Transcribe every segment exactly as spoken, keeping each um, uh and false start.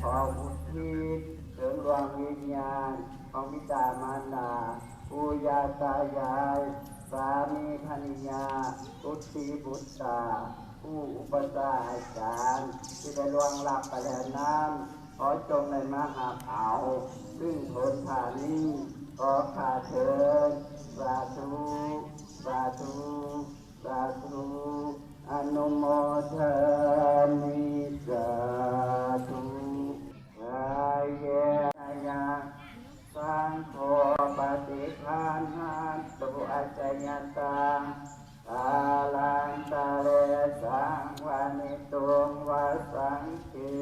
ขออุทิศเสริมดวงวิญญาณของบิดามารดา ปู่ย่าตายาย สามีภรรยา บุตรีบุตรา ผู้อุปัชฌาย์อาจารย์ที่ได้ล่วงลับไปแล้วนั้น ขอจงได้มาหับเอาซึ่งโสนทานนี้ ขอข้าเถิด สาธุ สาธุ สาธุ อนุโมทามิ สาธุ Kaya saṅgho paṭiggaṇhatu accayantaṃ, kālantare saṃvarituṃ va saṅghe.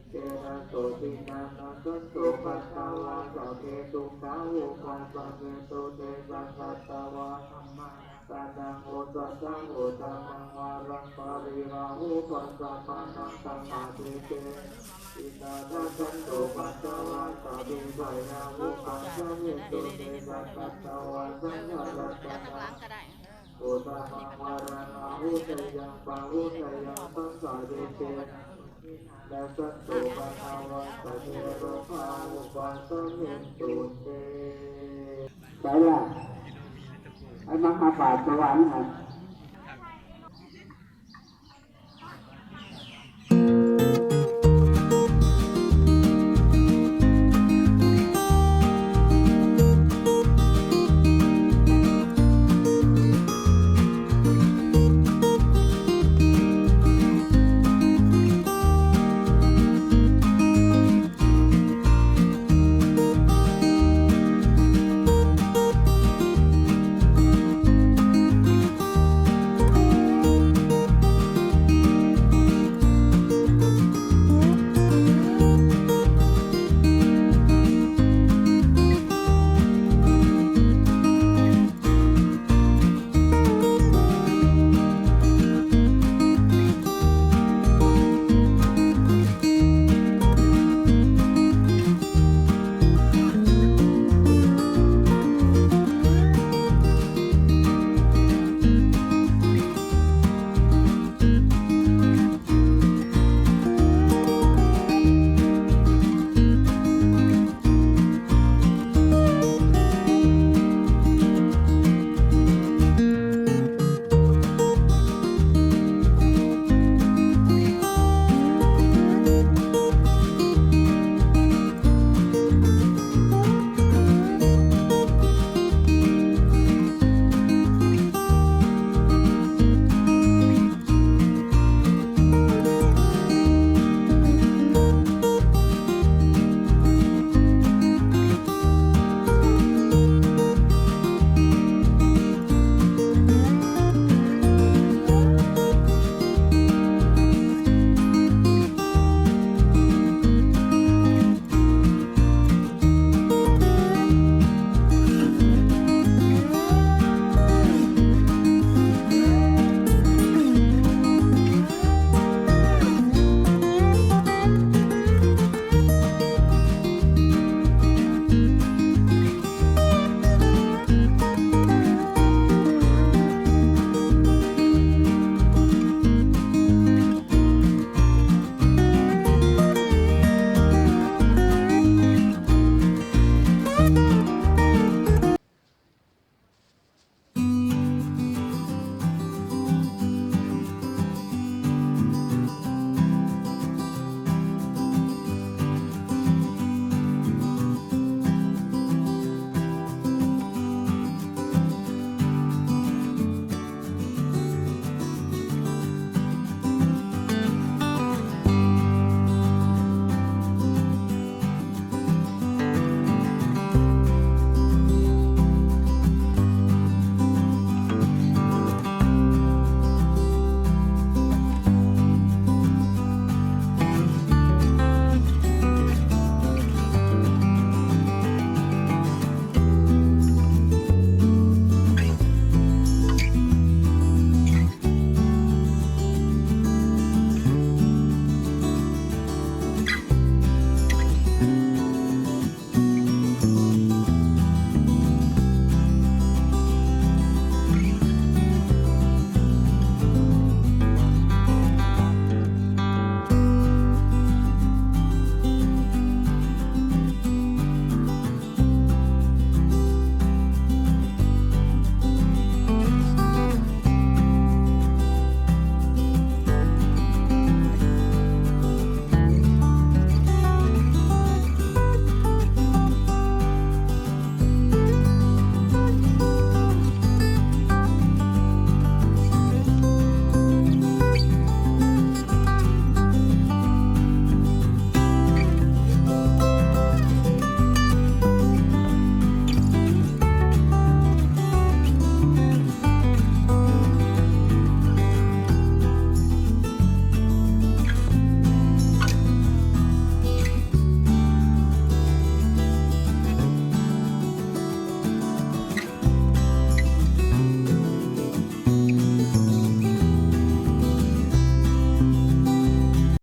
Tena sotthinā nassantupaddavā sabbe dukkhā vūpasamentu te. Sakkatvā dhammaratanaṃ osathaṃ uttamaṃ varaṃ pariḷāhūpasamanaṃ dhammadesanā. Tena sotthinā nassantupaddavā sabbe bhayā vūpasamentu te. Sakkatvā saṅgharatanaṃ uttamaṃ varaṃ āhuneyyaṃ pāhuneyyaṃ dhammadesanā. Tena sotthinā nassantupaddavā sabbe rogā vūpasamentu te. ไปล่ะ ไปมาหาบาทสวรรค์นะ